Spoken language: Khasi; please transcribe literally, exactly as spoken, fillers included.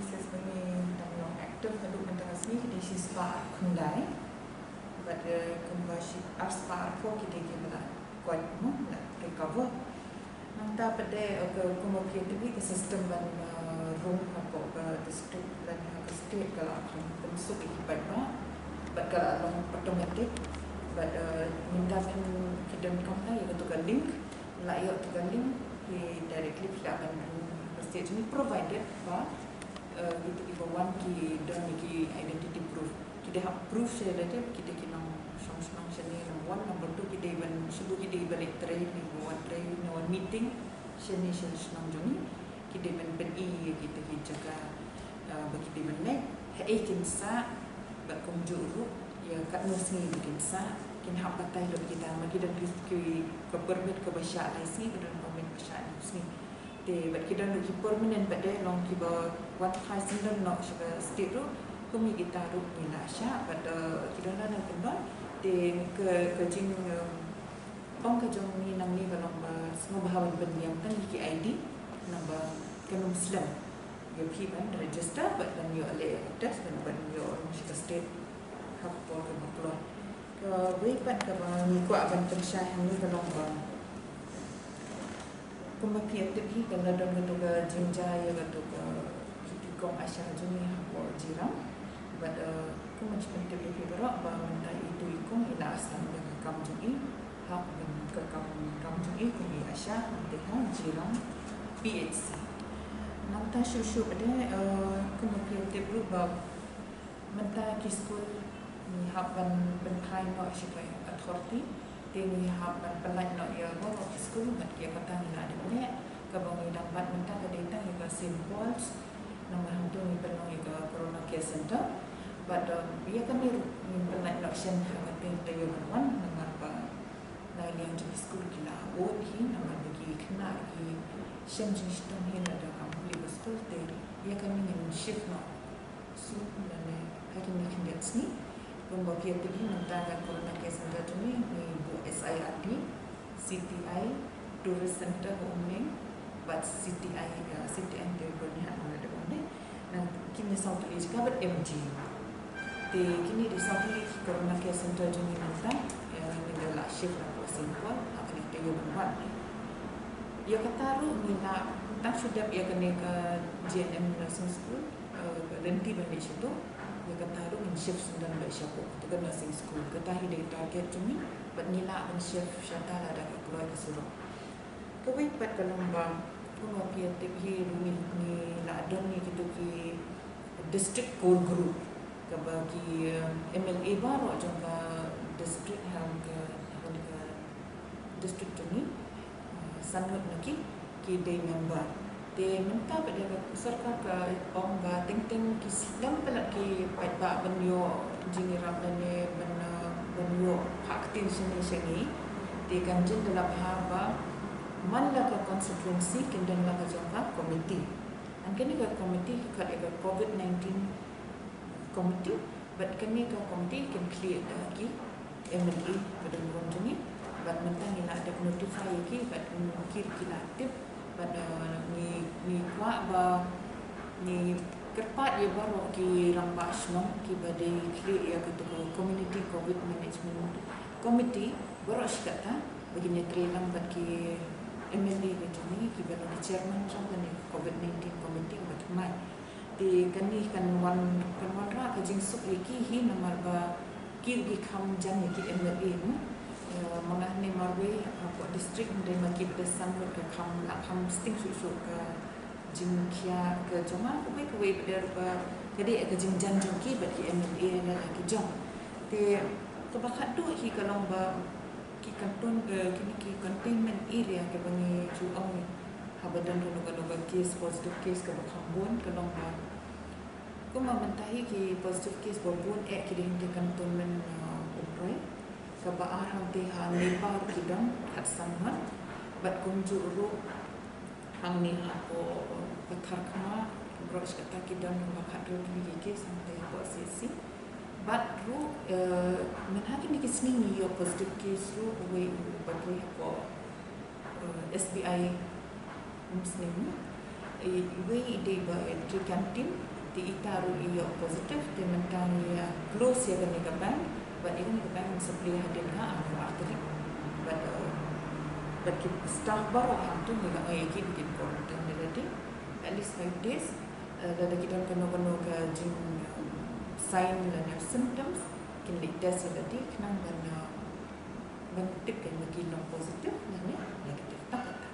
Cases ba ngi dang long active haduh mynta ka sngi ki dei shispah khyndai. Bad, eh, kumba shi, arspah arphew ki dei kiba la koit mo, la recover. Nangta pat de, eh, ka, kumba phi tip hi ka system ban, eh, rung hapoh ka district lane ha ka state ka la kham pynsuk ïa ki paidbah. Bad ka la long automatic. Bad, eh, mynta phin, phi donkam ïa kato ka link, la ïoh kato ka link, phi directly phi lah ban rung ha ka state jong ngi, provided ba, eh, kito kiba wan ki don ïa ki identity proof. Ki dei hap proof sha lade ba ki dei ki nongshong shnong shane, number one. Number two, ki dei ban, shu ki dei ban leit trei ne ban wan trei ne wan meeting shane sha shnong jong ngi. Ki dei ban pyni ïa kita ki jaka, eh, ba ki dei ban leit, haei kin sah, bad kumjuh ruh ïa katno sngi ba kin sah. Kin hap batai lut kita, ma ki don ki, ki, ka permit kaba shah lai sngi, ki don permit ba shah hynñiew sngi. Te bad ki don ruh ki permanent, bad de long kiba wan phai syndon noh sha ka state ruh, kum ïa kita ruh ngi la shah, bad, eh, ki don lane kyndon. Te ka, ka jing, eh, ong ka jong ngi nangne ka long ba sngewbha ban pynïeng tang ïa ki I D, namar ba kan ym slem ïa phi ban register bad ban ïoh leh ïa ka test bad ban ïoh rung sha ka state ha ka por kaba kloi. Kawei pat kaba ngi kwah ban pynshai hangne ka long ba, kumba phi tip hi, ka la don kato ka jingjia ïa kato ka jingïakhun ASHA jong ngi hapoh Jirang. Bad, eh, kumba ngi pyntip ïa phi baroh ba mynta itu i kum i la sdang da ka kam jong i, ha ka kam, kam jong i kum i ASHA hangtei ha Jirang P H C. Nangta shuh shuh pat de, eh, kumba phi tip ruh ba mynta ki skul ngi hap ban pynphai noh sha ka authority. Te ngi hap ban pynlait noh ïa baroh ki skul, bad ïa kata ngi la dep leh. Kaba ngi dang bat mynta ka dei tang ïa ka Saint Paul's, namar hangto ngi pynlong ïa ka Corona Care Center. Bad, um, ïa kane ruh ngin pynlait noh shen ha ka teng taïew ban wan, namar ba na liang jong ki skul ki la ot hi, namar ba ki khynnah ki shem jingshitom hi lada kam pule ka skul. Te ïa kane ngin shift noh soon lane ha kine ki khyndiat sngi. Kumba phi tip hi, mynta ka Corona Care Center jong ngi ngi buh S I R D, C T I, Tourist Center ha Umling, bad C T I, eh, C T I te Byrnihat, ngi la dep ong de. Na kine saw tylli jaka bad M G. Te kine dei saw tylli ki Corona Care Center jong ngi mynta, eh, ngi la shift na ka Saint Paul ha kane ka taïew ban wan. Ïa kata ruh ngi la tang shu dep ïa kane ka G N M Nursing School, eh, lynti ban leit shato. Ïa kata ruh ngin shift syndon beit shapoh kato ka nursing school. Kata hi dei target jong ngi, bad ngi lah ban shift shata lada ka kloi ka surok. Kawei pat ka long ba, kumba phi tip hi ruh ngi, ngi la don ïa kito ki district core group, kaba ki, eh, M L A baroh jong ka district, ha ka, ha ka district jong ngi, eh, san ngut na ki ki dei member. Te mynta pat de ka sorkar ka ong ba teng teng ki slem palat ki paidbah ban ïoh jingïarap lane ban, eh, ban ïoh phah ktien shane sha ngi. Te kan jin da la bha ba man la ka constituency kin don la ka jong ka committee. Ngan kane ka committee ki khot ïa ka covid nineteen committee, bad kane ka committee kin khlieh da ki M L A ba don burom jong ngi, bad mynta ngi la dep notify ïa ki, bad ki, ki la tip, bad, uh, ngi, ngi kwah ba ngi kyrpad ïa baroh ki rangbah shnong kiba dei khlieh ïa kato ka community covid management committee baroh shi katta, ba kin ïatrei lang bad ki M L A ka jong ngi kiba long ki chairman jong kane ka covid nineteen committee ba thymmai. Te kane kan wan, kan wanrah ka jingsuk ïa ki hi namar ba ki ruh ki kham jan ïa ki M L A mo. Eh, ma nga hangne marwei hapoh district hynrei ma ki bad san ngut ka kham, la kham sting shuh shuh ka jingkhia ka jong nga, kawei kawei pat de ruh ba ka dei ka jingjan jong ki bad ki M L A lada ki jong. Te kaba khatduh hi ka long ba ki kantun, eh, kine ki containment area kiba ngi ju ong haba don kano kano ka case, positive case kaba kham bun, ka long ba kumba mynta hi ki positive case ba bun eh ki dei hangtei cantonment, eh, Umroi, kaba ar hangtei ha Nepal ki don khatsan ngut, bad kumjuh ruh hangne hapoh Patharkhmah, baroh shi katta ki don kumba khathynriew tylli ki case hangtei hapoh C H C. Bad ruh, eh, mynta ha kine ki sngi ngi ïoh positive case ruh uwei uba trei hapoh, eh, S B I Umsning. Eh, uwei i dei ba trei canteen, Te ita ruh i ïoh positive, te mynta ngi ïa close ïa kane ka bank, bad ïa kane ka bank ngi supply hadien ka arphew ar tarik. Bad, uh, bad ki staff baroh hangto ngi la ai ïa ki ba kin quarantine ïa lade at least five days. Uh, lada ki don kano kano ka jing, um, sign lane symptoms, kin leit test ïa lade khnang ban, uh, ban tip kan ba ki long positive lane negative. Tang kata.